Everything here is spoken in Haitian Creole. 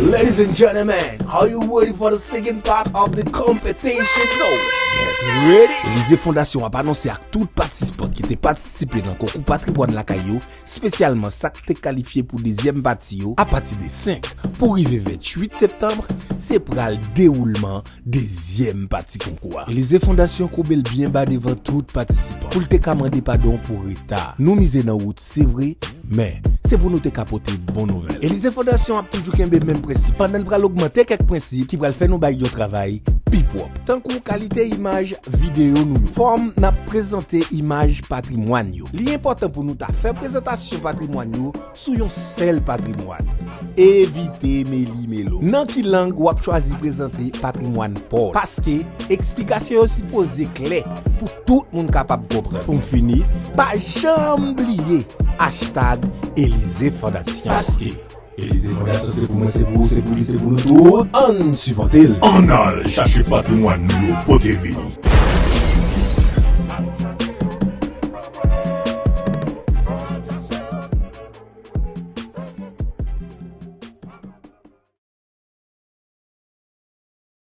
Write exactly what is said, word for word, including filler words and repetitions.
Ladies and gentlemen, are you ready for the second part of the competition? So, get ready! Elize Fondasyon ap anonse ak tout patisipan ki te patisipe nan konkou Patrimwàn Lakay yo, espesyalman sa k te kalifye pou dezyèm pati yo, apati de senk pou rive venntuit septanm, se pral dewoulman dezyèm pati konkou a. Elize Fondasyon koube l byen ba devan tout patisipan pou l te ka mande padon pou reta. Nou mize nan wout, se vre, men se pou nou te ka pote bon nouvèl. Elize Fondasyon ap toujou kenbe menm prensip, pandan l pral ogmante kèk prensip ki pral fè nou bay yon travay pi pwòp, tankou kalite imaj videyo nou yo, fòm n ap prezante imaj patrimwàn yo. Li enpòtan pou nou ta fè prezantasyon patrimwàn yo sou yon sèl patrimwàn. Evite meli melo. Nan ki lang w ap chwazi prezante patrimwàn pa w? Paske eksplikasyon yo sipoze klè pou tout moun kapab konprann. Pou m fini, pa janm bliye hashtag Elize Fondasyon. Paske Elize Fondasyon se pou mwen, se pou ou, se pou li, se pou nou tout. Ann sipòte l. Ann al chache patrimwàn nou yo pote vini.